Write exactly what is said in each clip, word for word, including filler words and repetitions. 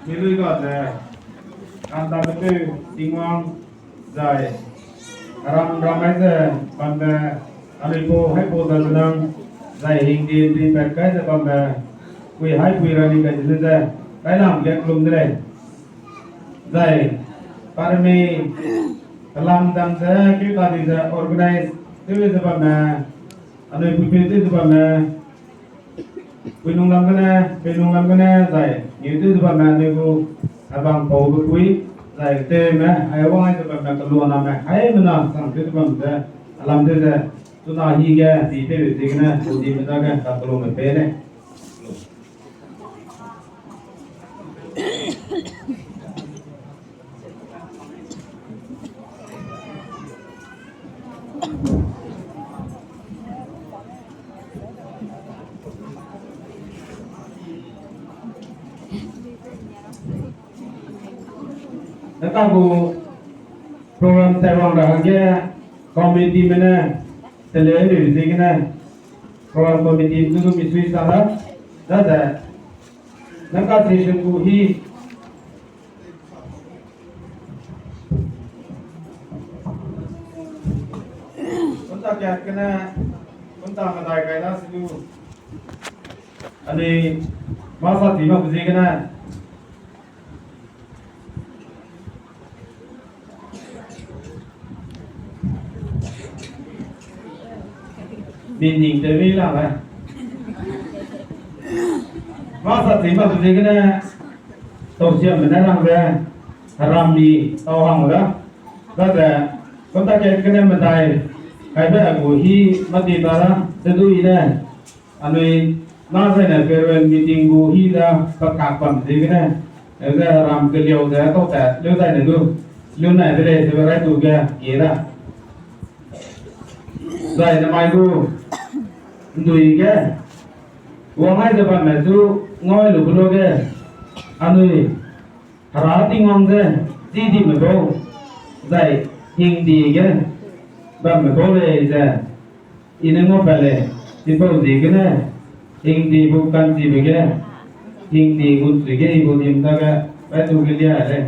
Milui ga ze, kanda beteu Tingwang, zai, ram ram ai ze, bambe, anui pau hai pau zai benang, zai hingdi di pat kai ze bambe, pui hai pui ra ni kai ze ze, kai lam ge kelum de lei. Zai, parmi, kalam dam ze, keu ta di ze, organize, tew ze bamme, anui pui pei tew ze bamme, Pui nung lam gene, pei nung lam gene, zai, neu tew ze bamme anui gu, abang pau ge pui, zai, tewme, ai wang ai ze bamme, keluaname, haimena, sang tew ze bam ze, alam tew ze, chuna hi ge, di tew ziegene, dime dage, ka kelume pei lei. Neka gu program taiwang ra hangge committee mene tele lu ziegene program committee du du misui sa da, daze neka session gu hi kunta kat gene kunta medai kai da sidu. Anui masa ti mak ziegene Meaning tew mi la le. Masa ting ba ziegene, tausiamme ne rangbe, heram mi tau hang da. Daze, kunta kat gene medai, kaibe a gu hi mati ta da, tedu i ne. Anui, na zaine farewell meeting gu hi da, pakak bam ziegene. Eze heram keliau ze tau tat, leu zaine du, leu nai de lei, zebe rai du ge, kie da. Zai namai gu, ndui ge, wang ai ze bamme zu, ngau lu gu lu ge, anui, Hera Tingwang ze, chi dime bau, zai, hingdi ge, bamme bau lei ze, i ne ngau pat lei, chipau ziegene, hingdi gu ka'nchibe ge, hingdi gu chui ge i gu dim dage, pai tu ge lia lei.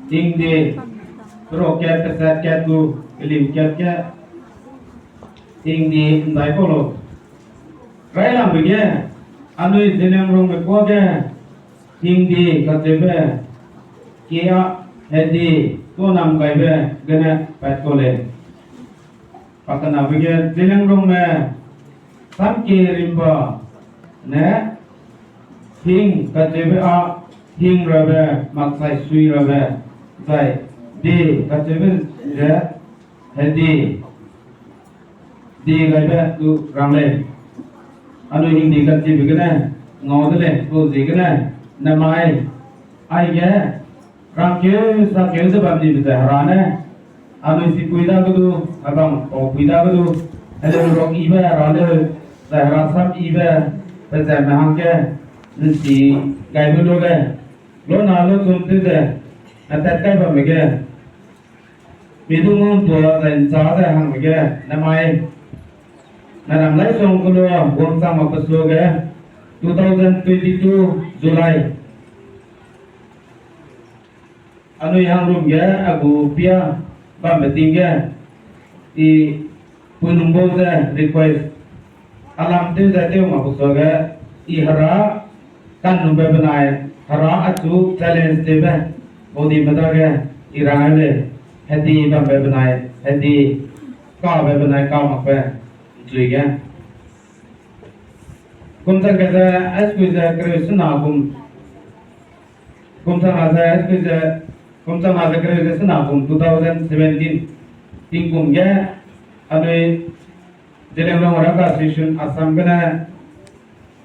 Hingdi, rok kat, pesat kat gu, kelim kat ge, hingdi ndai kau lau. Railambe ge, anui Zeliangrongbe kuâ ge, hingdi kacheube, kia, hedi, tuanam gaibe, gene pat kau lei. Pakenabe ge Zeliangrongme, samkie rimba, ne, hing kacheube a, hing rabe, maksai sui rabe, zai, di kacheube ze, hedi, di gaibe du rang lei. Anui hingdi kacheube gene, ngau de lei, gu ziegene, namai, aige, rangkeu, sakeu ze bam dibe ze Hera ne, anui sipui dage du, hebang paupui dage du, heleu rok ibe Hera leu, zai Hera sam ibe, pezatme hangge, nsi gaibe lu ge, lona lu chum tew ze, atat kai bamme ge, midung ngau tua zai nchâ ze hangme ge, namai, naram lai suang kelua, guangchang mak pesuage, two thousand twenty-two July. Anui hangrum ge a gu pia bambe ting ge, i puinungbau ze request, alam tew ze tew mak pesuage, i Hera kannumbe benai, Hera achu challenge tewbe, baudime dage, i rang ai lei, hedi bambe benai, hedi kabe benai ka makbe, nchui ge. Kum chang ke ze, aisukui ze kereu sena kum, kum chang na ze, aisukui ze, kum chang na ze kereu ze sena kum two thousand seventeen. Tingkum ge, anui Zeliangrong Raka Association Assam gene,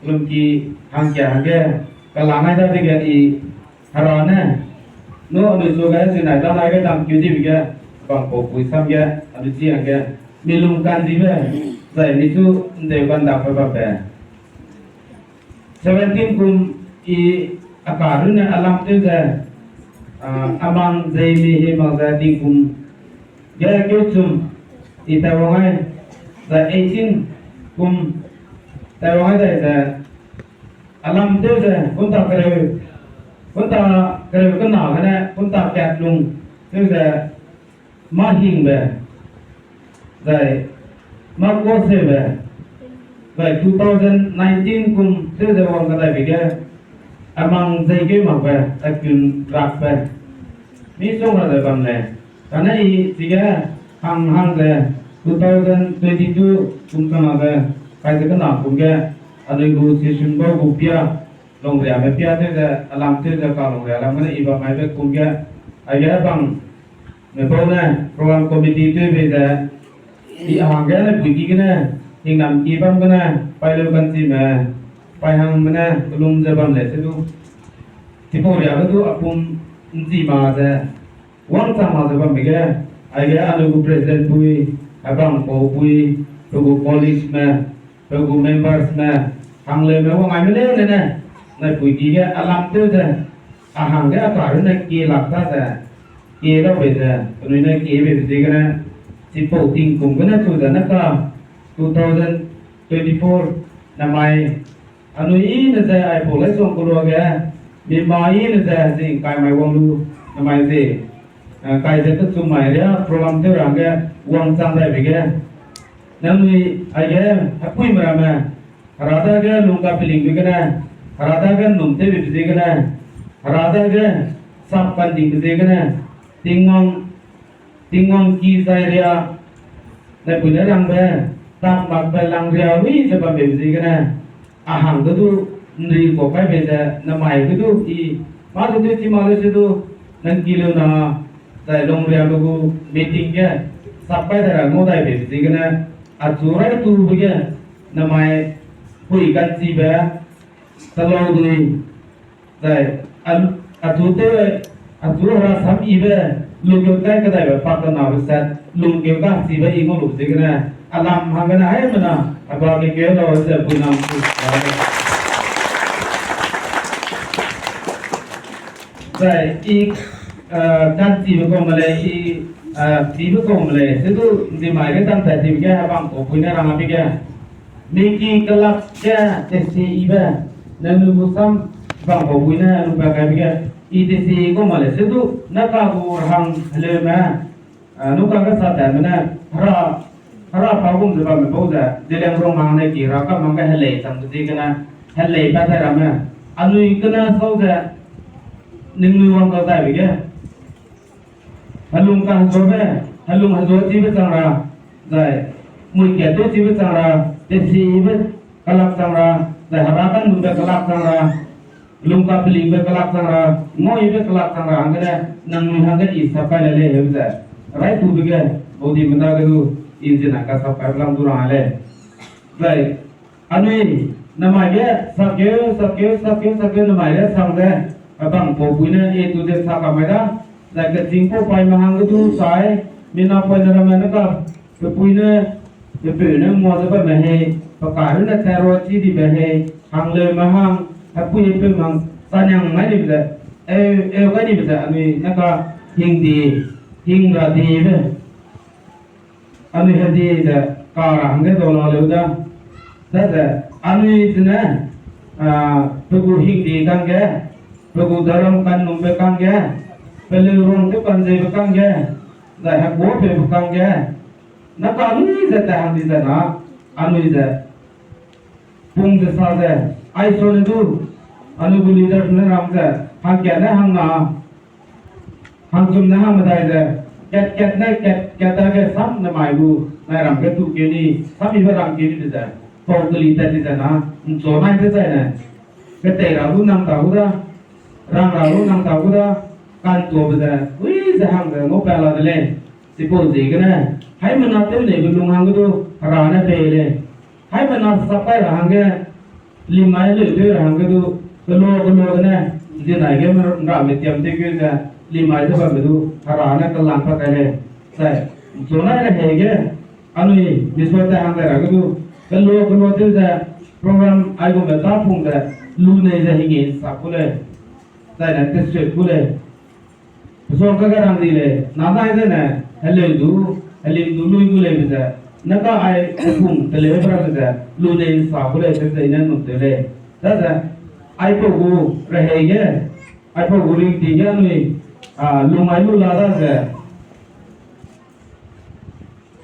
lungki hangkia hangge, kalangai dadege i Hera ne, nu anui suage zinai danai ge dam keu dibe ge, bang paupui sam ge, anui chi hangge, mi lung ka'nchibe, zai mi chu ndeu kandakbe bambe. Seventeen kum i a ka runne alam tew ze, a mang ze mi hi mak ze tingkum ge keu chum i ta wang ai. Zai eighteen kum taiwang dai ze, alam tew ze, kunta kereu, kunta kereu kena gene, kunta kat lung, tew ze, mâ hingbe, zai, mâ kuaseube, zai two thousand nineteen kum, tew ze wang kadaibe ge, amang zeikeu makbe, akun rakbe, misongga ze bam lei. Kane i chige hang hang ze two thousand twenty-two kum chang ze, kai ze kena kum ge, anui gu session bau gu pia, lungriame pia tew ze, alam tew ze ka lungria lam gene i bam maibe kum ge, aige bang, mebau ne, program committee tewbe ze, i hangge ne puiki gene, hingnam ki bam gene, paileu kanchime, paihangme ne, kelum ze bam lei se du. Chipau riabe du apum nchi ma ze, wangchang ma ze bambe ge, aige anui gu president pui, hebang pau pui, pe gu colleagueme, pe gu membersme, hangleume wangaime leine ne, nai puiki ge alam tew ze, a hangge a karunne kie lak ta ze, kie laube ze, penui ne kiebe ziegene, chipau tingkum gene chu ze ne ka, two thousand twenty-four namai, anui i ne ze aipau Laisong kelua ge, mi ma i ne ze zingkai mai wang lu, namai ze, eh, kai ze kechum mai ria program tew ra hangge wangchang daibe ge, nangnui aige hepuime ramme, Hera dage lungkapelingbe gene, Hera dage nnum tewbe ziegene, Hera dage sap kandingbe ziegene, Tingwang, Tingwang ki zai ria, naipui ne rangbe, tak makbe lang ria wi ze bambe ziegene, a hangge du, nri kau kaibe ze, namai ge du i, mâ du du chi ma le se du, nang ki leu na, zai lungriame gu meeting ge, sap kai de ra ngau daibe ziegene, achu raitube ge, namai, pui kanchibe, talau dui, zai, a, achu tew, achu hera sam ibe, lungkeu kai kadaibe pakenabe sat, lungkeu kachibe i ngau lu ziegene, alam hanggene haimena, aba kekeu lau ze puinam chu. Zai, i, eh, kanchibe kau me lei, i, eh, chibe kau me lei, se du, ndimai ge dam tat tibe ge, hebang pau pui ne rang abe ge. Miki kelak ge tesi ibe, nangnui gu sam bang pau pui ne lungbe kaibe ge, i tesi kau ma lei, se du, ne ka gu hang heleume, eh, nu ka ge sa tatme ne, hera, hera pa gum ze bamme bau ze, Zeliangrong hang ne ki ra ka mang ge helei changbe ziegene, helei pa tai ramme, anui kena sau ze, ningnui wang kau daibe ge. Helung kahezuabe, helung hezua chibe chang ra, zai, mui kat tew chibe chang ra, tesibe kelak chang ra, zai hera kanlube kelak chang ra, lungkapelingbe kelak chang ra, ngauibe kelak chang ra, hanggene, nangnui hangge i sap kai le lei heu ze. Raitube ge, baudime dage du, i zina ka sap kai blang du ra lei. Zai, anui, namai ge, sakeu, sakeu, sakeu, sakeu, namai ge, sang ze, hebang pau pui ne, e tu ze sa ka mai da, zai kechîngpau paime hangge du sai, mina poine ramme ne ka, pepui ne, pepeu ne ngua ze bamme hei, peka runne tat rua chi dibe hei, hangleume hang, hepui hepeu hang, saniang ngai dibe ze, eu, eu gai dibe ze, anui ne ka, hingdi, hing ra dibe. Anui hedi ze ka ra hangge dau la leu da. Daze, anui zene, ah, pe gu hingdi kangge, pe gu daram kanlumbe kangge, peleu rang tew kanzeibe kangge, zai hekuâpeube kangge, ne ka anui ze tat hang di ze na, anui ze, pung ze sa ze, aisone du, anui gu leader ne rang ze, hangkat ne hangna, hangchum ne hangmedai ze, kat kat ne kat kat dage sam nemai gu, nai ram ge tu keu ni, sam ibe rang keu ni de ze, pau keli tat di ze na, nchua nai ze zaine, ketei ra lu nang ta gu da, rang ra lu nang ta gu da, kantuabe ze, ui ze hang ze ngau pa la de lei. Chipau ziegene, haimena tew neibe lung hangge du, Hera ne pei lei. Haimena sap kai ra hangge, limai leu tew ra hangge du, kelo kelo gene, zinai ge nrame tiam tew keu ze, limai ze bamme du, Hera ne kelang pa kai lei. Zai, nchua nai rehei ge, anui, misua tat hang dai ra ge du, kelo kelo tew ze, program aigumbe ta pung ze, lu nei ze hinge sak gu lei. Zaine tesut gu lei. Pesuang kage rang di lei, nanai zene, heleu du, helim du lui gu leibe ze, Ne ka ai pung teleu rabe ze, lu nei sa gu lei, ze i ne num tew lei. Daze, aipau gu rehei ge, aipau gu ringting ge anui, a, lung ai lu la daze,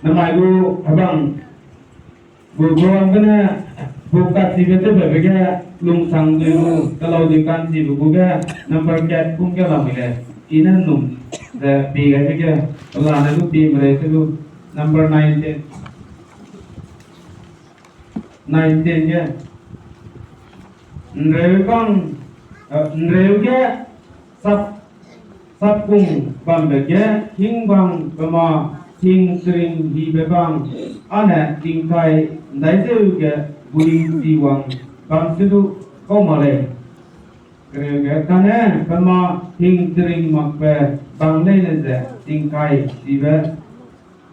namai gu hebang, gu program gene, gu kachibe tewbe ge, lungsang dui gu, kelau dui kanchibe gu ge, number kat kum ge lamui lei, i ne num, ze pi gaibe ge, pelane du pi merei se du, number nineteen. Nineteen ge. Nreu bang, eh, nreu ge sap, sapkung bambe ge hingbang pema hing tering hibe bang, ane tingkai ndaizeu ge buling chi wang bam se du kau mak lei. Kereu ge kane pema hing tering makbe bang leine ze tingkai chibe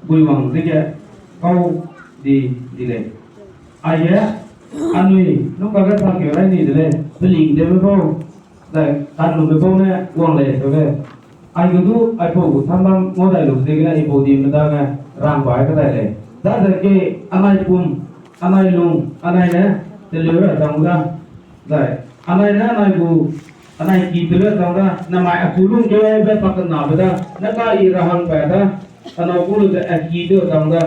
gui wang dege kau di, di lei. Aige, anui, nung kage sakeu rai ni de lei, peling debe bau, zai kanlube bau ne wang lei, sebe. Aige du, aipau gu sambam ngau dai lu degene, aipau dime dage, rang bai kadai lei. Daze ke, anai pum, anai lung, anai ne, teleu ra chang da. Zai, anai ne, anai gu, anai ki teleu chang da, namai achu lung kebe pakenabe da, ne ka i ra hangbe da, anau gu lu ze, a ki teleu chang da.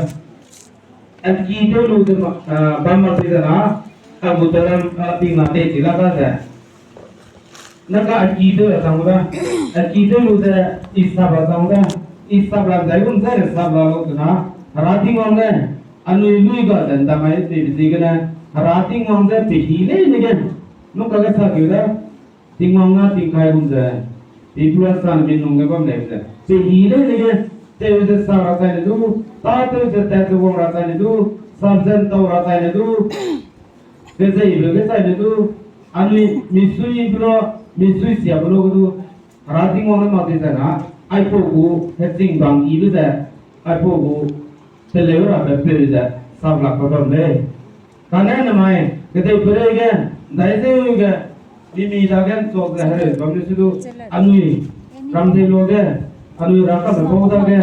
A ki tew lu ze, ah, bam mak di ze na, a gu tew ram, ah, ting na tei chi la da ze. Ne ka a ki tew ra chang da. A ki tew lu ze, i sap ra chang da. I sap ra zai gum ze, sap ra lu ze na. Hera Tingwang ne, anui lui ga ze, ndamai teibe ziegene. Hera Tingwang ze, pe hi leine ge. Nung kage sakeu da. Tingwang na tingkai gum ze, Biblia sane minung ge bam lei ze, pe hi leine ge, tew ze sa ra chaine du, tâtew ze tat ze wang ra chaine du, sap ze ntau ra chaine du, kezeibe ge chaine du, anui misui belo, misui siabe lo ge du, Hera Tingwang ne mak di ze na, aipau gu heching bang yibe ze, aipau gu teleu rabe peu ze, sap lakbe bam lei. Kane namai, kedeiperei ge, ndaizeu ge, mimi dage nchuak ze hereu bam lei se du, anui, ramdei luage, anui rakame bau dage,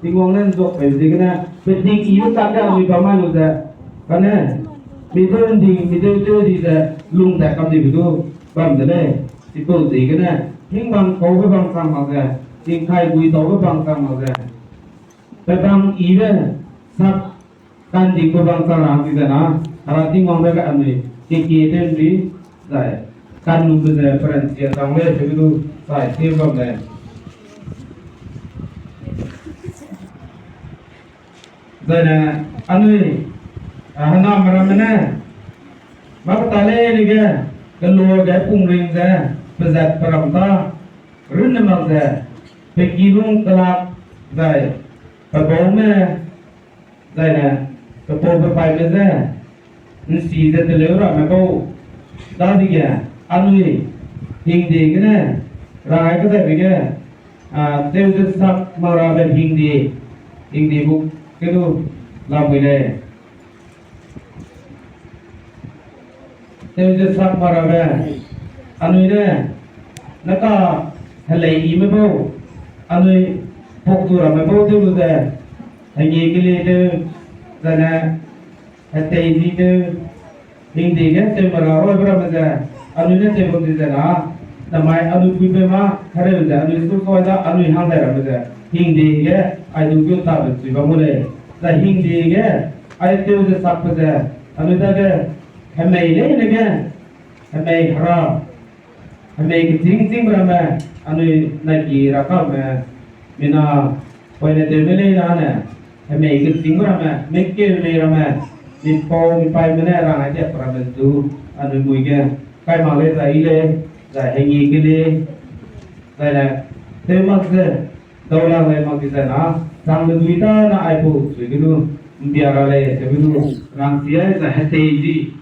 Tingwang ne nchuak pei ziegene, peting yibe tak ge anui bam mai lu ze, kane, mi tew nding, mi tew tew di ze, lung tat kam dibe du, bam de lei, chipau ziegene, hingbang kaube bang chang mak ze, tingkai gui taube bang chang mak ze, pebang yibe, sap, kandikbe bang chang ra hang di ze na, Hera Tingwang dage anui, kekie tew nri, zai, kanlube ze peranchi a chang lei, sebe du, zai, sie bam lei. Zaine, anui, a, hename ramme ne, mâ keta leine ge, keloa ge pungring ze, pezat peram ta, runne mak ze, pe kilung kelak, zai, pebaume, zaine, pepau pepaime je, nsi ze teleu ramme bau, dadege, anui, hingde gene, rangai kedaibe ge, a, tew ze sak mak rabe hingde, hingde bu, ke du, lamui lei. Tew ze sak mak rabe, anui ne, neka helei yime bau, anui puktu ramme bau tew lu ze, hengî kelie tew, zane, hetei di tew, hingde ge tew mak ra rabe ramme ze, anui ne tew bam di ze na, namai anui puibe mâ hereu ze, anui susoi da, anui hang dai ramme ze, hingde ge, ai du gu tabe chui bam gu lei, zai hingde ge, ai tew ze sakbe ze, anui dage, hemei leine ge, hemei hera, hemei kechîng chîngbe ramme, anui naiki rakame, mina, poine tewme leine ne, hemei kechîngbe ramme, mekeu mei ramme, mipau mipaime ne rang ai diak ramme du, anui mui ge, kai mak lei zai yi lei, zai hengî kelie, zaine, tew mak ze, dau lak lei mak di zai na, changbe dui tâne aipau chui ge du, mbia ra lei, sebe du, rangchi ai zai hetei di.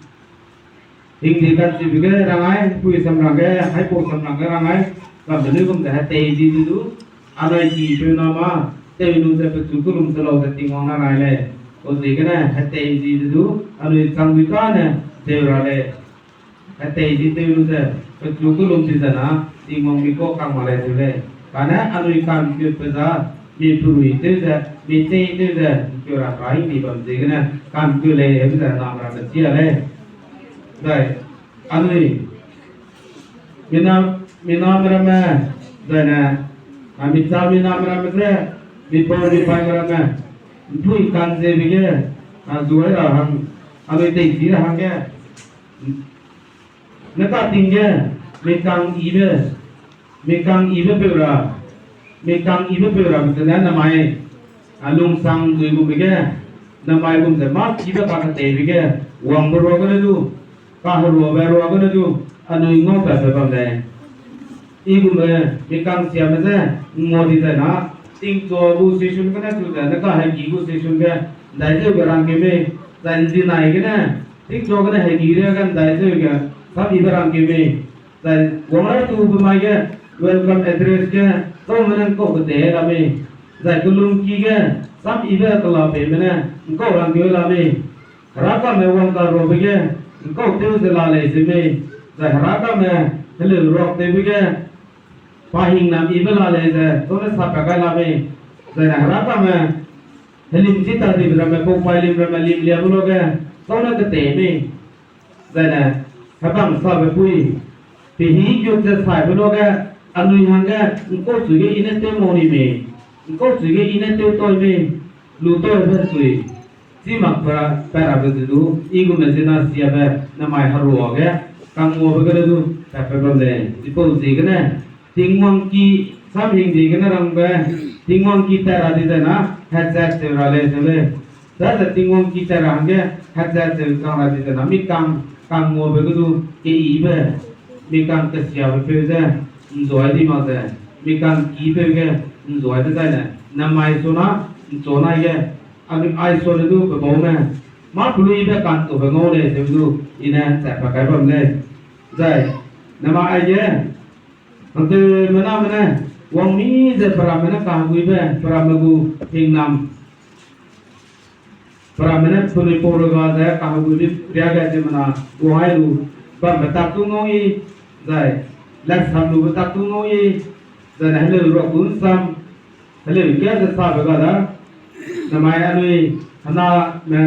Hingde kanchibe ge rang ai, pui samrang ge, haipau samrang ge rang ai, bambe luigum ze hetei di ze du, anai ki peu na mâ, tew lu ze pechu kelum se lau ze Tingwang na rai lei. Pau ziegene hetei di ze du, anui chang dui tâne, deu ra lei. Hetei di tew lu ze, pechu kelum di ze na, Tingwang mi kau kang mak lei seu lei. Kane anui kan kutbe za, mi purui tew ze, mi tei tew ze, ’nkeu ra kai ’ndi bam ziegene, ka'nkeu lei, hebe ze nam ramme chi a lei. Zai, anui, mina, miname ramme, zaine, a, micha miname ramme ze, mipau mipaime ramme, ’mpui ka'nzebe ge, a, zuai ra hang, anui teichi ra hangge, ne kating ge, mikang yibe, mikang yibe peu ra, mikang yibe peu ra zene namai, a, lungsang dui gumbe ge, namai gum ze mâ kibe kaketeibe ge, wangbe ruagene du, kaheruabe ruagene du, anui ngaupat pe bam lei. I gumbe, mikang siame je, ngua di zai na, tingchua gu session gene chu ze, ne kahegi gu session ge, ’ndaizeu ge rangkeu mei, zai ’nzinai gene, tingchua gene hegi riage ’ndaizeu ge, sam yibe rangkeu mei, zai wang rai tube mai ge, welcome address ge, chaume ne ’ngkau ketei la mei, zai kelumki ge, sam yibe kela peime ne, ’ngkau rangkeu la mei, Herakame wangkaruabe ge, ’ngkau tew ze la lei ze mei, zai Herakame heleu ruak tewbe ge, pa hingnam yibe la lei ze, chau ne sapat kai la mei, zaine Herakame, helim chi ta dibe ramme, pau pailim ramme limliabe luage, chau ne ketei mei, zaine, hebang sabe pui, pehî gut ze saibe luage, anui hangge, ’ngkau chui ge i ne tew mau ni mei, ’ngkau chui ge i ne tew tau mei, lu tau be chui, chi mak pe, pe rabe ze du, i gume zena siabe, namai heruage, kangnguabe gene du, tatpe bam lei, chipau ziegene, Tingwang ki, samhing ziegene rangbe, Tingwang ki tat ra di zai na, hecha cheu ra lei seu lei. Daze Tingwang ki tat ra hangge, hecha cheu chang ra di zai na, mi kang, kangmuabe ge du, keyibe, mi kang kesiabe peu ze, ’nzuai di mak ze, mi kang kipeu ge, ’nzuai dezaine, namai suna, ’nchunai ge, anui ai sua le du pebaume, mâ peluibe kantube ngau lei seu du, i ne chat pa kai bam lei. Zai, namai aige, hangtewmename ne, wang mi ze peramme ne kaheguibe, peramme gu hingnam, peramme ne penui pau ruga ze kaheguibe riage ziemmena, wang ai lu, bambe tak tu ngau i, zai, latsam lube tak tu ngau i, zaine heleu ruak du ’nsam, heleu kia ze sabe ga da, namai anui, hename,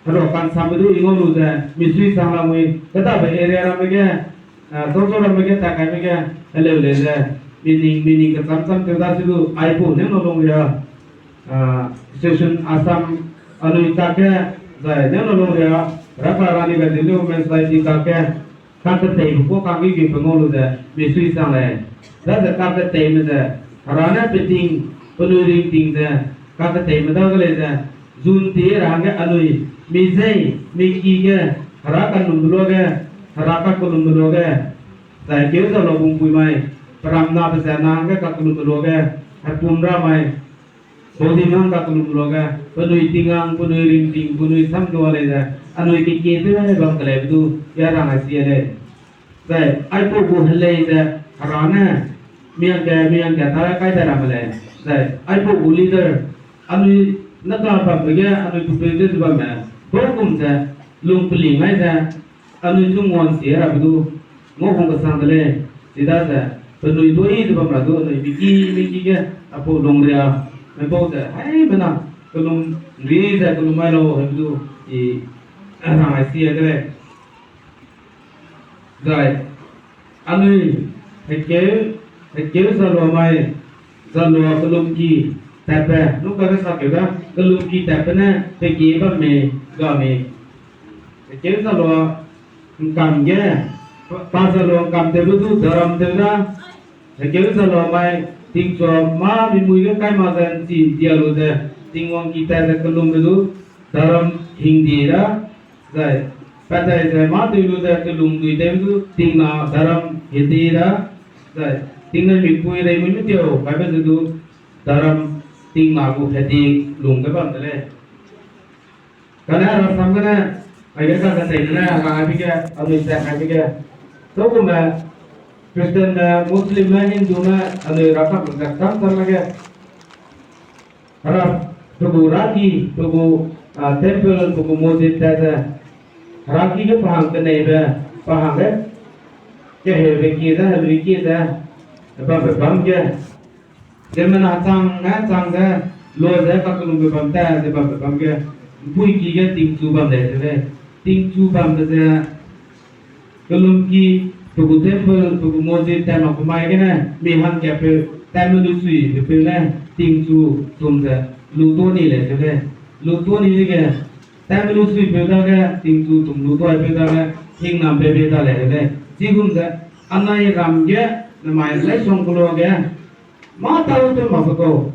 heruak kansambe du i ngau lu ze, misui sang lamui, kedabe area ramme ge, chauchau ramme ge, takaime ge, heleu lei ze, mining, mining kecham cham tew da se du, aipau neu na lung ria, session Assam, anui tak ge, zai neu na lung ria, Rapa Rani Gaidinliu Women Society tak ge, kaketeibe kuâ kangge gimpe ngau lu ze, misui sang lei. Daze kaketeime ze, Hera ne peting, penui ringting ze, kaketeime dage lei ze, zun ti ra hangge anui, mi zei, mi ki ge, Hera kanumbe luage, Hera kakellumbe luage, zai keu za la bungpui mai, peram nabe ze na hangge kakellumbe luage, hepum ra mai, baudimang kakellumbe luage, penui tingang, penui ringting, penui samdua lei ze, anui kekie tew bam keleibe du, ya rang ai si lei. Zai, aipau gu helei ze, Hera ne, miangke, miangke ta kai dai ramme lei. Zai, aipau gu leader, anui naka bambe ge, anui pepeu tew ze bamme, bau gum ze, lung peling ai ze, anui chu nguansie rabe du, ngau hung kesang de lei, chidaze, penui tuâ i ze bam ra du, anui miki, miki ge, apau lungria, mebau ze, haimena, kellum, ri ze kellum mai lau, hebe du, i, rang ai si de lei. Zai, anui, hekeu, hekeu zalua mai, zalua kellumki, tatbe, nung kage sakeu da, kellumki tatbe ne, pe kie bamme, ga mei. Hekeu zalua, ’ngkam ge, pa, pa zalua ’ngkam tewbe du dharam tew da, hekeu zalua mai, tingchua mâ mi mui ge kai mak ze ’nchi ’ntia lu ze, Tingwang ki tat ze kellumbe du, dharam hingdi da, zai, pa dai ze mâ tew lu ze kellum dui tew du, tingna dharam hedi da, zai, tingnai mikpui reimui metiu kaibe ze du, dharam tingna gu hedi lungbe bam de lei. Kane rasam gene, aige kaketei gene, rang aibe ge, anui tat kaibe ge. Tewgume, Christianme, Muslimme, Hindume, anui rakam ze samsam ge. Hera, pe gu raki, pe gu, a, temple, pe gu mosque tat ze. Heraki ge pa hang keneibe, pa hangge. Keheube kie ze, heube kie ze. Bambe bam ge. Ziemmena chang ne chang ze, lua ze kakellumbe bam ta ze bambe bam ge, ’mpuiki ge tingchu bam lei ze lei. Tingchu bambe ze, kellumki, pe gu temple, pe gu mosque, tat mak pe mai gene, mi hangkatpeu, tatme lusuipeu ne, tingchu tum ze, lu tuâ ni lei ze lei. Lu tuâ ni dege, tatme lusuipeu dage, tingchu tum lu tuâipeu dage, hingnam peibe da lei ze lei. Chigum ze, anai ram ge, namai Laisong kelua ge, mâ tâ lu tew mak pe kau.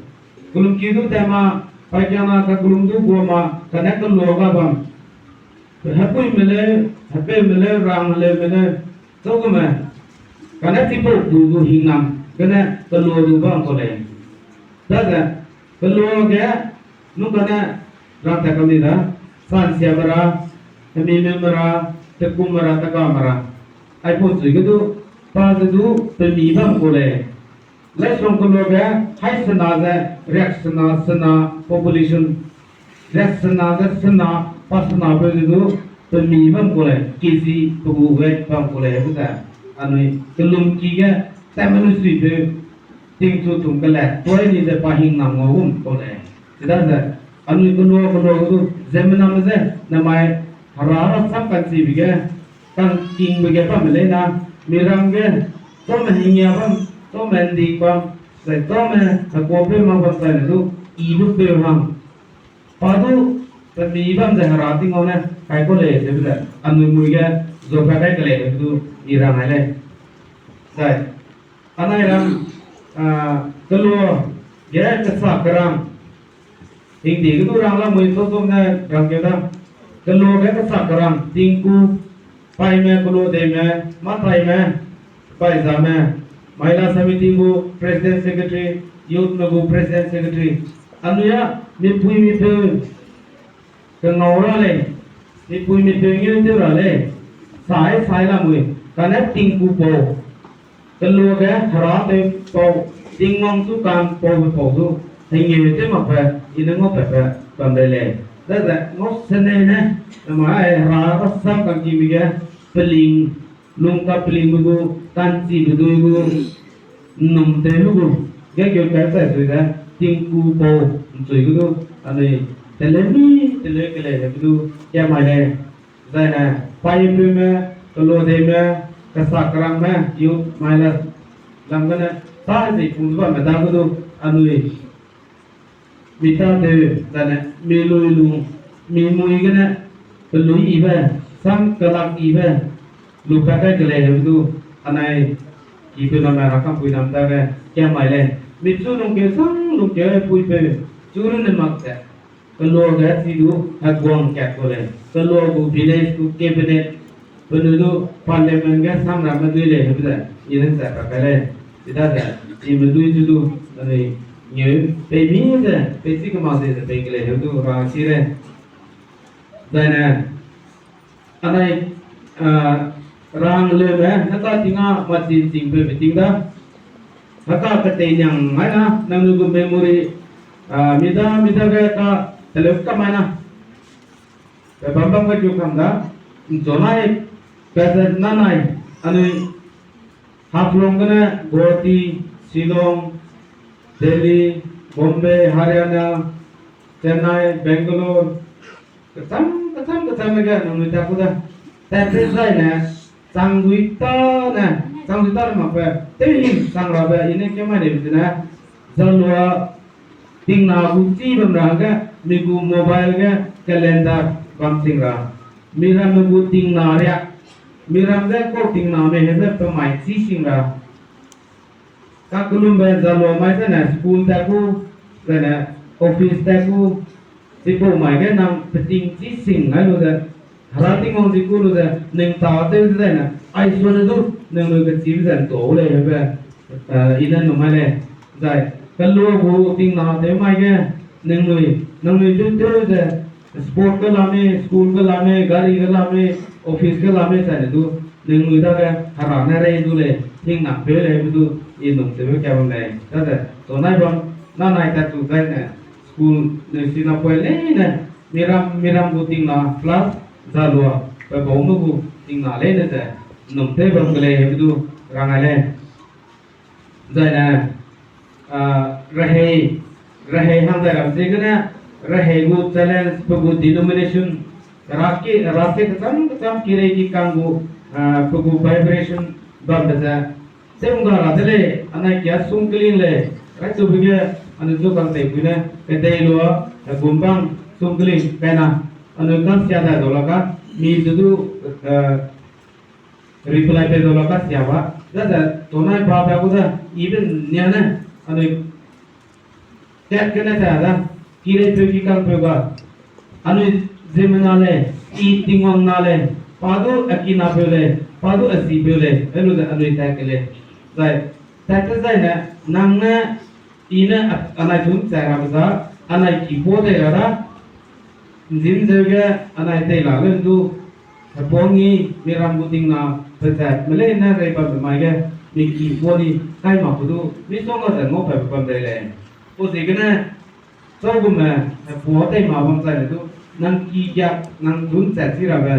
Kellumki du tat ma, paîkiangna kakellum du gua ma, kane kelua ga bam. Hepuime leu, hepeume leu, rang heleume leu, chau gume, kane chipau gu gu hingnam, gene kelua du bam kau lei. Daze, kelua ge, nung kane rang tat kam di da, sansiame ra, hemimeume ra, tekumme ra, tekame ra. Aipau chui ge du, pa ze du, pemi bam kau lei. Laisong kelua ge, hai sena ze, riak sena, sena, population, riak sena ze sena, pa senapeu ze du, pemi bam kau lei, kezi pe gu weight bam kau lei, hebe ze, anui, kellumki ge, tatme lusuipeu, tingchu tum kele, tuâ ni ze pa hingnam ngau gum kau lei. Chidaze, anui kelua kelua ge du, ziemmename ze, namai, hera rasam ka'nchibe ge, ka'nkingbe ge bamme leina, miram ge, chaume hingia bam, chaume ’ndi bam, zai chaume hekuapeu mak bam zaine du, i du peu hang. Pa du, pemi bam ze hera Tingwang ne, kai kau lei, zebe ze, anui mui ge, zuapat kai ke lei, du, i rang ai lei. Zai, anai ram, ah, kelua, ge kesa kerang, hingdi ge du rang lamui chau chau ne rangkeu da. Kelua ge kesa kerang, tingku, paîme, kelua deime, mâtaime, paîzame, Mahila Samiti gu President Secretary, Youth me gu President Secretary. Anui â, mipui mipeu, kengau ra lei, mipui mipeu ngeu tew ra lei, sai sai lamui, kane tingku pau, kelua ge hera tew pau, Tingwang chu ka'mpaube pau du, hengeu tew makbe, i ne ngau patbe, bam rei lei. Daze, ngau senei ne, namai hera rasam ka'nkingbe ge, peling, lung kapelingbe gu, ka'nchibe dui gu, ’nnum tewbe gu, ge keu kai chai sui ze, tingku pau, ’nchui ge du, anui, teleu mi, teleu kelei hebe du, kia mai lei. Zaine, paîpeume, kelua deime, kesa kerangme, youth, Mahila, lam gene, tâ hezi pung ze bamme dage du, anui, mi tâtew, zaine, mi lui lung, mi mui gene, pelui yibe, sam kelak yibe, lupat kai ke lei hebe du, anai, kipeu name ra kampui nam dage, kia mai lei. Michu lungkeu sang lungkeu puipeu, chu runne mak ze, kelua ge chi du, heguang kat kau lei. Kelua gu village gu cabinet, penui du parliament ge samramme dui lei hebe ze, i ne ’nchai pa kai lei. Chidaze, chime dui chu du, anui, ngeu, pei mi ze, pei chi kema ze ze pei ke lei hebe du, ra chi lei. Zaine, anai, ah, rang leume, heka ting â, machi ’nchingpeube ting da. Heka ketei niang mai na, nangnui gu memory, ah, mi da, mi dage ka, teleu ka mai na. Pe bam bam ge ju kam da, ’nchonai, pe ze nanai, anui, Haflong gene, Guwahati, Shillong, Delhi, Bombay, Haryana, Chennai, Bangalore, kecham, kecham, kecham ge nangnui tat ku da. Tat te zaine, chang dui tâne, chang dui tâne makbe, tew hing chang rabe, i ne kemai neibe zene, zalua, tingna gu chî bam ra hangge, mi gu mobile ge calendar bam sing ra. Miramme gu tingna riak. Miram ge kau tingname hebe pemai chî sing ra. Kakellumbe zalua mai zene school tat ku, zene office tat ku, chipau mai ge nang peting chî sing ngai lu ze, Hera Tingwang zi ku lu ze, ning tâtew ze zaine, aisone du, ningnui kechibe ze ’ntua gu lei hebe, eh, i ne num mai lei. Zai, kelua gu tingna tew mai ge, ningnui, nangnui tew tew ze, sport ge la mei, school ge la mei, gari ge la mei, office ge la mei zaine du, ningnui dage Hera ne rei du lei, hingnam peu lei hebe du, i num tewbe ka bam lei. Daze, chonai bam, nanai tat chu zaine, school, nui sina poi leine, miram, miram gu tingna, plus, zalua, pe baume gu tingna leine ze, num tew bam ke lei hebe du, rang ai lei. Zaine, Ah, rehei, rehei hang dai ram ziegene, rehei gu challenge pe gu denomination, raki, raki kecham kecham kirei ki kang gu, ah, pe gu vibration bambe ze, tew ngga ra de lei, anai kia sungkling lei, raitube ge, anui chu kang tei pui ne, kedei lua, hegumbang sungkling kaina, anui kang sia dai dau la ka, mi zu du, eh, reply pe dau la ka sia ba, daze, tonai ba pe gu da, even nia ne, anui kat gene ta da, kireipeu ki kangpeu ga, anui ziemmena lei, i Tingwang na lei, pa du a kinapeu lei, pa du a sipeu lei, helu ze anui tat ke lei. Zai, tat te zaine, nang ne, i ne a-, anai chun chai rabe za, anai ki puâ tei ra da, nzin zeu ge anai tei la lun du, hepuâ ngi, miram gu ting na, pechat, meleine rei bambe mai ge, mi ki puâ ni, kai mak gu du, misongga ze ngau pat bam rei lei. Pau ziegene, chau gume, hepuâ tei ma bam chai le du, nang ki giak, nang chun chat chi rabe,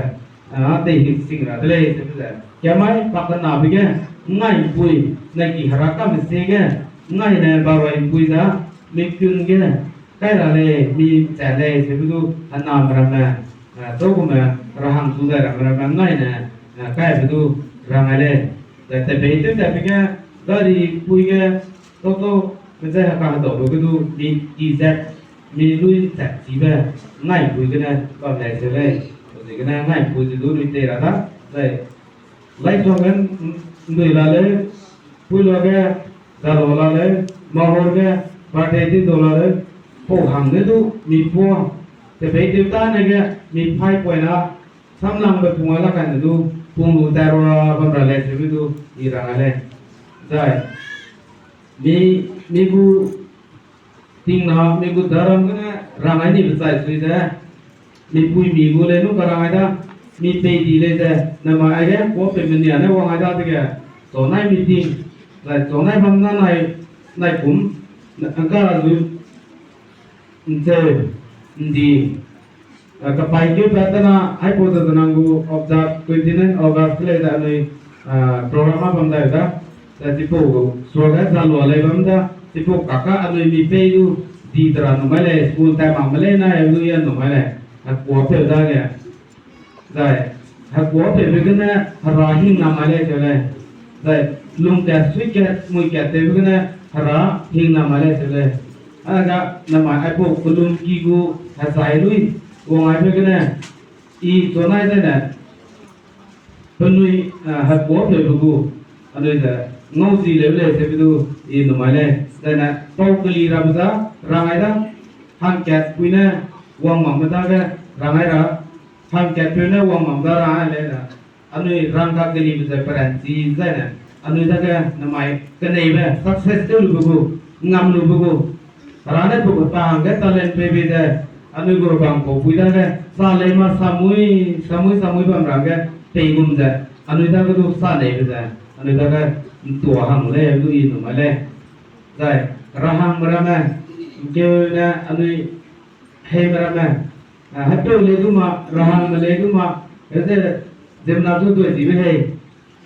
a, tei hing sing ra de lei, ze ze. Kiamai, pa kenabe ge, ngai mpui, nai ki hera kame sie ge, ngai ne baroi mpui za, mi kun ge, kai ra lei, mi chat lei, sebe du, hename ramme, a, chau gume, rahang chu zai ramme ramme, ngai ne, a, kaibe du, rang ai lei. Zai tebei tew tatbe ge, gari pui ge, chau chau, meze heka hedaube ge du, mi ki zat, mi lui nchat chibe, ngai pui gene, bam lei seu lei. Ziegene ngai pui ze du lui tei ra da, zai, Laisuang ge, ndui la leu, pui lua ge, zalua la leu, mahor ge, birthday di dau la leu, pau hang ne du, mi puâ, tebei tew tane ge, mi pai poina, samlangbe pung a la kai ne du, pung lu tat rua bam ra lei, sebe du, i rang ai lei. Zai, mi, mi gu ting na, mi gu daram gene, rang ai nibe chai sui ze, mi pui mi gu lei nung ka rang ai da, mi pei di lei ze, namai aige, kuâ pei menia ne wang ai dadege, chonai meeting, zai chonai bam na nai, nai kum, ngka ra zu, ncheu, ndi, a, kapaîkeu pat tena, aipau ze nang gu observe twenty nine August lei ze anui, a, program a bam dai da. Zai chipau gu, suage zalua lei bam da, chipau kaka anui mi pei du, di tera numai lei, school tai makme lei na, e du ya numai lei, hekuâpeu dage. Zai, hekuâpeube gene hera hingna mai lei seu lei. Zai, lungkat, suikat, muikat tewbe gene hera hingna mai lei seu lei. Aga, namai aipau kelum ki gu hezai lui, wang aibe gene, i chonai zene, penui, a, hekuâpeube gu, anui ze, ngau zi leu lei seube du, i numai lei. Zene, pau keli rabe za, rang ai da, hangkat pui ne, wang makme dage, rang ai ra, hangkatpeu ne wang mak da rang ai lei na, anui rangka kelibe ze peranchi zaine, anui dage namai keneibe success tew lube gu, ngam lube gu, hera ne pe gu ta hangge talent peibe ze, anui gu rebang pau pui dage, sa lei ma samui, samui, samui bam rangge, pei gum ze, anui dage du sa leibe ze, anui dage ntua hang lei, du i numai lei. Zai, rahangme ramme, nkeune anui heime ramme, a, hepeu lei du ma, rahangme lei du ma, heze, ziemmena du dui chibe hei,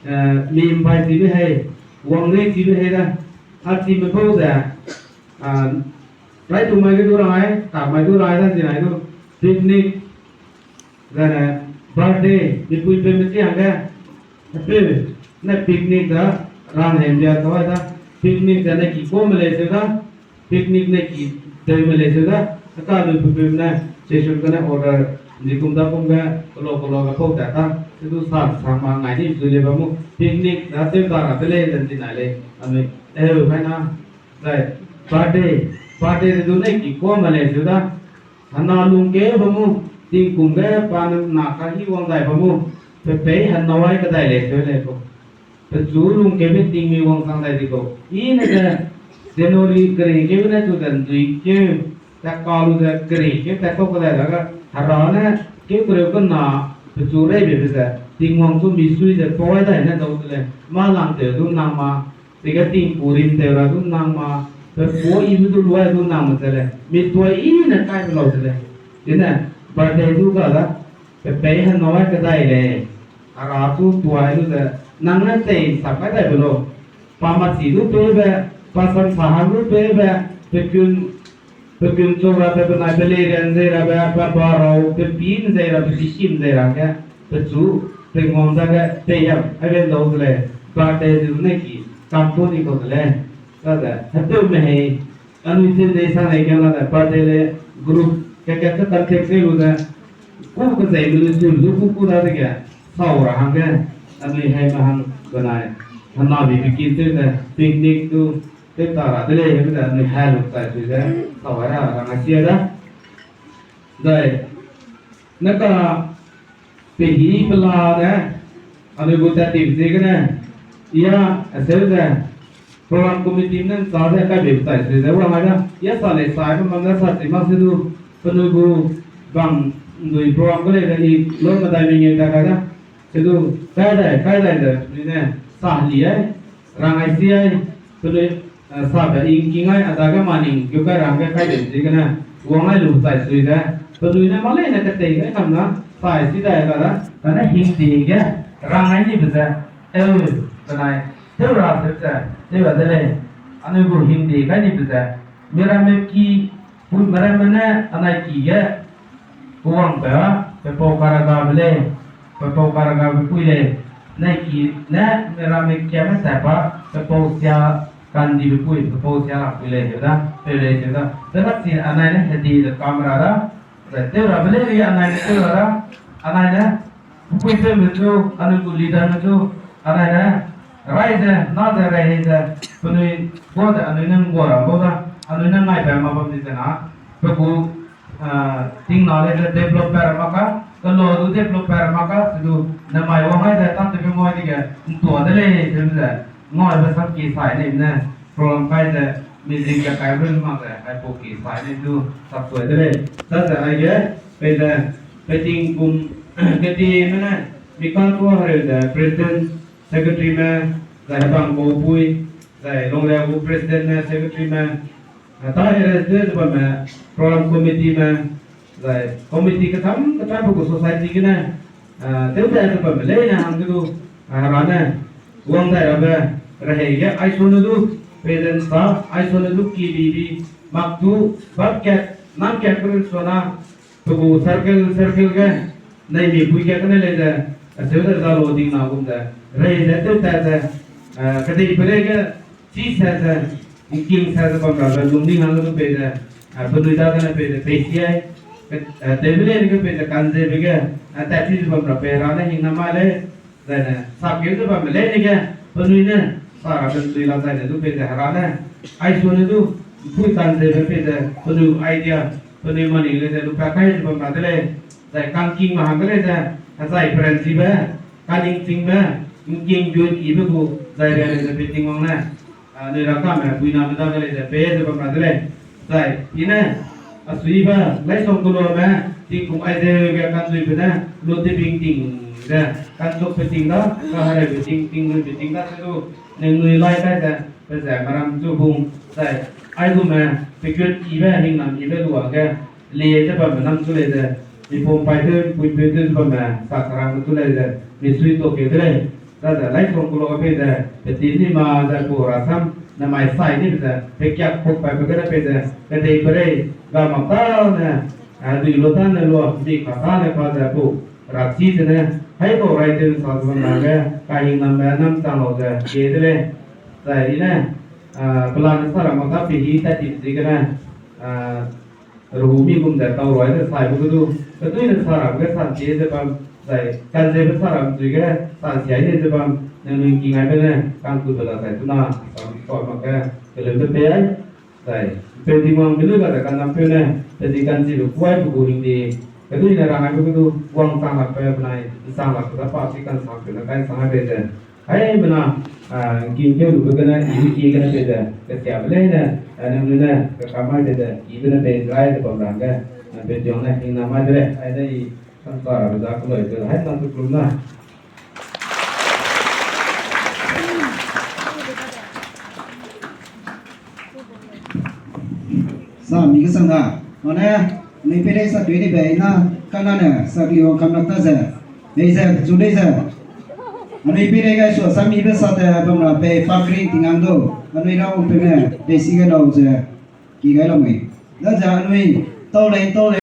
a, mi mbai chibe hei, wang rei chibe hei da, a chime bau ze, a, rai tu mai ge du rai, tak mai du rai da zi nai du, picnic, zane, birthday, mipui peume chi hangge, hepeu, ne picnic da, rang hei mbia tau ai da, picnic zane ki kuame lei seu da, picnic ne ki deume lei seu da, heka lui pepeume ne, session gene order, nzikum da kum ge, kelo kelo ge pau tat ta, se du sa sang ma ngai ni zu lei bam mu, picnic da tew ta ra de lei, zan zi nai lei, anui, eu, kai na, zai, birthday, birthday de du ne ki kuame lei seu da, hena lungkeu bam mu, tingkum ge pa ne na ka hi wang dai bam mu, pepei henau ai kedai lei seu lei kau. Pechu lungkeube tingmi wang sang dai di kau. I ne ze, January kereikeu ne chu ze nduikeu, tat ka lu ze kereikeu tat kau kedai dage, hera ne, keu kereu kena, pechu reibebe ze, Tingwang chu misui ze tuai dai ne dau de lei, mâ langtew du nang ma, chige tingku rimtew ra du nang ma, pepuâ ibe du luai du nang ma ze lei, mi tuai i ne kaibe lau ze lei. Chine, birthday du ga da, pepei henau ai kedai lei, hera chu tuai lu ze, nang ne tei sap kai daibe lau, pa machi du tewbe, Pasam sa hang lu pe be, pe kun, pe kun chau ra pe benai pe lei rian zei ra be, pe ba rau, pe pî ’nzei ra, pe pî kim zei ra ge, pechu, pe ngam dage, pe yam, a be dau de lei, birthday du ne ki, kam tu ni kau de lei. Kade, hepeu me hei, anui thin dei sang lei ge la de, birthday le, group, ke ke ke contact se lu de, ku ke zei me lu su lu ku ku dadege, sau ra hangge, anui hei me hang benai, hena bi bi kin tew de, picnic du, tew ta ra de lei, hebe de, anui hei lu chai sui ze, sau ra, ra ngai sia da. Zai, ne ka, pe hî pe la de, anui gu tat tip ziegene, ya, aseu ze, program committee ne ’nchâ ze kai beibe chai sui ze, wang ai da, ya sa lei sai, pe mang da sa chi mak se du, penui gu bang ’ndui program ke lei de, i lo medai mengeu ta kai da, se du, kai dai, kai dai ze, penui ne, sa heli ai, rang ai si ai, penui, eh, sabe i ’ngking ai, a dage maning, gu kai rang ge kai de ziegene, wang ai lu chai sui ze, penui ne mâ leine ketei gai kam na, sai si dai ka da, kane hingdi ge, rang ai nibe ze, eu, benai, tew ra seu ze, tew ra de lei, anui gu hingdi gai nibe ze, miramme ki, pui miramme ne, anai ki ge, Kewangbe, pepau karagabe lei, pepau karagabe pui lei, nai ki ne miramme kiame tat ba, pepau sia kandibe pui, pepau sia rapui lei, seu da, peu lei, seu da. Zena chi anai ne hedi ze kam ra da, ze tew rabe lei, anai ne tew ra da, anai ne, pepui tewme chu, anui gu leaderme chu, anai ne, rai ze, na ze, rei ze, penui, gua ze, anui ne ngua ra bau da, anui ne ngaibe ma bam di ze na, pe gu, ah, tingna lei ze developer mak ka, kelo du developer mak ka, se du, namai wang ai ze, tâtewbe ngau dege, ’ntua de lei, ze ze, ngaibe sam ki sai nei ne, program kai ze, music ze kai run mak ze, aipau ki sai nei du, saptui de lei. Daze aige, peize, peting kum, kedime ne, mi kangtua hereu ze, president, secretaryme, zai hebang kaupui, zai longleu gu presidentme, secretaryme, a, ta area ze bamme, program committeeme, zai committee kecham kechambe gu society gene, a, tewtat ze bamme leine hangge du, a, hera ne, wang dai rabe, rehei ge, aisone du, present sa, aisone du kibibi, mak du, bap kat, nam kat kerun suana, pe gu circle, circle ge, naimipui kat kene lei ze, aseu ze zalo ding na gum ze, rei ze tewtat ze, a, kedeiperei ge, chi sa ze, ’ngking sa ze bam rabe lungning hangge du pei ze, a, penui dagene pei ze, pei si ai, ke, a, tewbe leine ge pei ze, kanzebe ge, a, tat chi ze bam rabe, hera ne hingna mai lei, zaine, sakeu ze bamme leine ge, penui ne, sa rabe ’ntui la zaine du pei ze, hera ne, aisone du, ’mpui kanzebe pei ze, penui idea, penui maning lei ze, lupat kai ze bam ra de lei, zai kangkingme hangge lei ze, hezai peranchibe, kaningchingbe, ’ngking gu yibe gu, zai ria lei ze pei Tingwang ne, a, nui rakame, puiname dage lei ze, pei ze bam ra de lei, zai, i ne, a suibe, laisong keloame, tingkum aizeu ge kanduibe ne, lu tebing ting ze, kanchukbe ting da, kahereube ting, tingruibe ting da se du, ningnui lai kai ze, pe ze meram chu bung, zai, aigume, pekut ibe, hingnam ibe luage, lie ze bamme nam chu lei ze, mipum paîtew, puipeu tew ze bamme, sa kerangbe chu lei ze, misui tuakeu de lei. Daze laisong keloa pei ze, petin ni ma ze pu rasam, namai sai nibe ze, pekiak puk paibe gene pei ze, kedeiperei, ga mak tâne, a, dui lu tâne lu, mi ka tâne pa ze pu, rachi zene, haipau rai tew sa ze bam ra ge, kahingnambe nam chang lau ze, kie de lei. Zai i ne, a, pelane sa ra mak ta pehî tat ti ziegene, a, Rehumi gum ze tau ruai ze saibe ge du, keduine sa rabe ge santie ze bam, zai kanzebe sa ram zui ge sansiai ne ze bam, nangnui ’ngking aibe ne kangkutbe la zai tuna, sam sua mak ge, keleube pei ai, zai, peu Tingwang be lu ga ze kannampeu ne, pe zi kanchibe kuaibe gu hingde, keduine rang aibe ge du, wangchang lakbe benai, ’nchang lakbe da pa chi kansampeu ne kai ’nsang ai bei ze, Haimena, a, ’ngking tew lube gene, i ’ngking gene pei ze, kesiabe leine, a, nangnui ne, kekam mai bei ze, i gene pei ’nrai ze bam ra hangge, a, pei Tingwang ne, hingnam mai de lei, aide i, samsa rabe za keloi ze, haimena tu kelum na. Sa mi kesang da, mane, mi pei lei sa pei ni bei na, kanane, sa keli wang kam lak ta ze, lei ze, pechu lei ze. Anui peireige sua samibe sate bam ra pei pakring tingang du, anui ra umpeume pei si gai lau ze, ki gai lamui. Daze anui tau lei, tau lei,